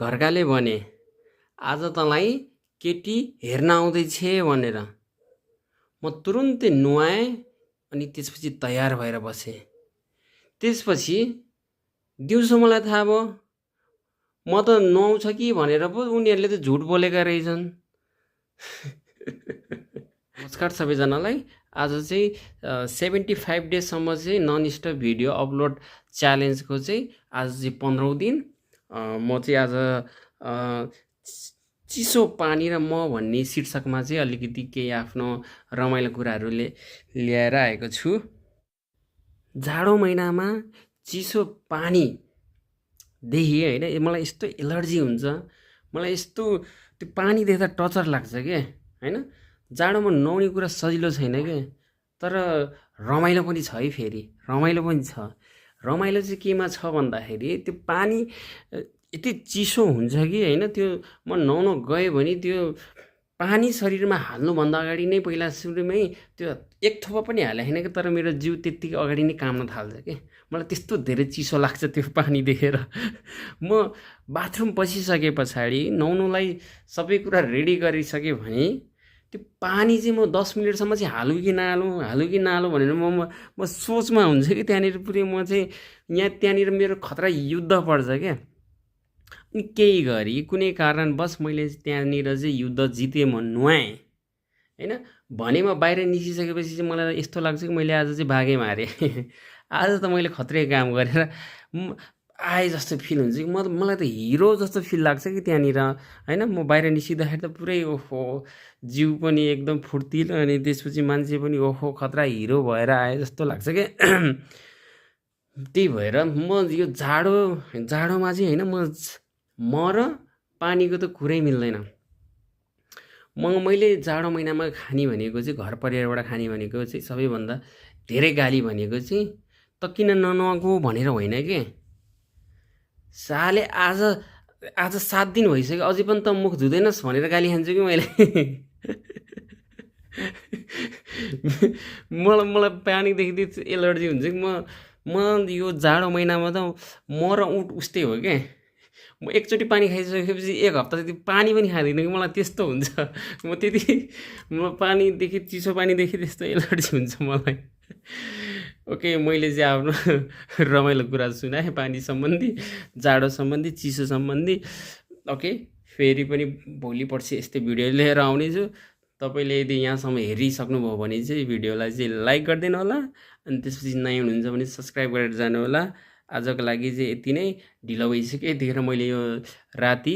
घरकाले भने आज तँलाई केटी हेर्न आउँदैछ भनेर म तुरुन्तै नुहाएँ अनि त्यसपछि तयार भएर बसेँ। त्यसपछि दिउँसो मलाई थाहा भयो म त नुहाउँछ कि भनेर पो उनीहरूले त झुट बोलेका रहेछन्। नमस्कार सबैजनालाई। आज चाहिँ 75 डेजसम्म चाहिँ नन स्टप भिडियो अपलोड च्यालेन्जको चाहिँ आज चाहिँ 15औं दिन। म चाहिँ आज चिसो पानी र म भन्ने शीर्षकमा चाहिँ अलिकति केही आफ्नो रमाइलो कुराहरू ल्याएर आएको छु। जाडो महिनामा चिसो पानी देखि होइन मलाई यस्तो एलर्जी हुन्छ, मलाई यस्तो त्यो पानी देख्दा टचर लाग्छ के होइन। जाडोमा नुहाउने कुरा सजिलो छैन के, तर रमाइलो पनि छ है। फेरि रमाइलो पनि छ। रमाइलो चाहिँ केमा छ भन्दाखेरि त्यो पानी यति चिसो हुन्छ कि होइन, त्यो म नुहाउन गएँ भने त्यो पानी शरीरमा हाल्नुभन्दा अगाडि नै पहिला सुरुमै त्यो एक थोपा पनि हाले होइन कि, तर मेरो जिउ त्यत्तिकै अगाडि नै काम्न थाल्छ कि। मलाई त्यस्तो धेरै चिसो लाग्छ त्यो पानी देखेर। म बाथरुम पसिसके पछाडि नुहाउनुलाई सबै कुरा रेडी गरिसकेँ भने त्यो पानी चाहिँ म 10 मिनटसम्म चाहिँ हालौँ कि नहालौँ भनेर म सोचमा हुन्छ कि त्यहाँनिर पुरै म चाहिँ त्यहाँनिर मेरो खतरा युद्ध पर्छ क्या। अनि केही गरी कुनै कारणवश मैले त्यहाँनिर चाहिँ युद्ध जितेँ, म नुहाएँ होइन। भने म बाहिर निस्किसकेपछि चाहिँ मलाई यस्तो लाग्छ कि मैले आज चाहिँ बाघै मारेँ। आज त मैले खत्रै काम गरेर आए जस्तो फिल हुन्छ कि मलाई त हिरो जस्तो फिल लाग्छ कि त्यहाँनिर होइन। म बाहिर निस्किँदाखेरि त पुरै ओहो जिउ पनि एकदम फुर्तिलो, अनि त्यसपछि मान्छे पनि ओहो खतरा हिरो भएर आए जस्तो लाग्छ क्या। त्यही भएर म यो जाडोमा चाहिँ होइन म र पानीको त कुरै मिल्दैन। मैले जाडो महिनामा खाने भनेको चाहिँ घर परिवारबाट खाने भनेको चाहिँ सबैभन्दा धेरै गाली भनेको चाहिँ त किन ननुहाएको भनेर होइन के। साले आज 7 दिन भइसक्यो अझै पनि त मुख धुँदैनस् भनेर गाली खान्छु कि मैले। मलाई पानीदेखि एलर्जी हुन्छ कि म यो जाडो महिनामा त म र उँट उस्तै हो क्या। म एकचोटि पानी खाइसकेपछि एक हप्ता चाहिँ पानी पनि खाँदिनँ कि, मलाई त्यस्तो हुन्छ। म पानीदेखि चिसो पानीदेखि त्यस्तो एलर्जी हुन्छ मलाई। ओके, मैले चाहिँ आफ्नो रमाइलो कुरा सुनाएँ पानी सम्बन्धी, जाडो सम्बन्धी, चिसो सम्बन्धी। ओके, फेरि पनि भोलि पर्सि यस्तै भिडियो लिएर आउनेछु। तपाईँले यदि यहाँसम्म हेरिसक्नुभयो भने चाहिँ भिडियोलाई चाहिँ लाइक गरिदिनु होला, अनि त्यसपछि नयाँ हुनुहुन्छ भने सब्सक्राइब गरेर जानु होला। आजको लागि चाहिँ यति नै, ढिलो भइसक्यो। यतिखेर मैले यो राति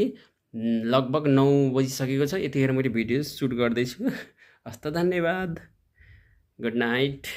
लगभग 9 बजिसकेको छ, यतिखेर मैले भिडियो सुट गर्दैछु। हस्त, धन्यवाद, गुड नाइट।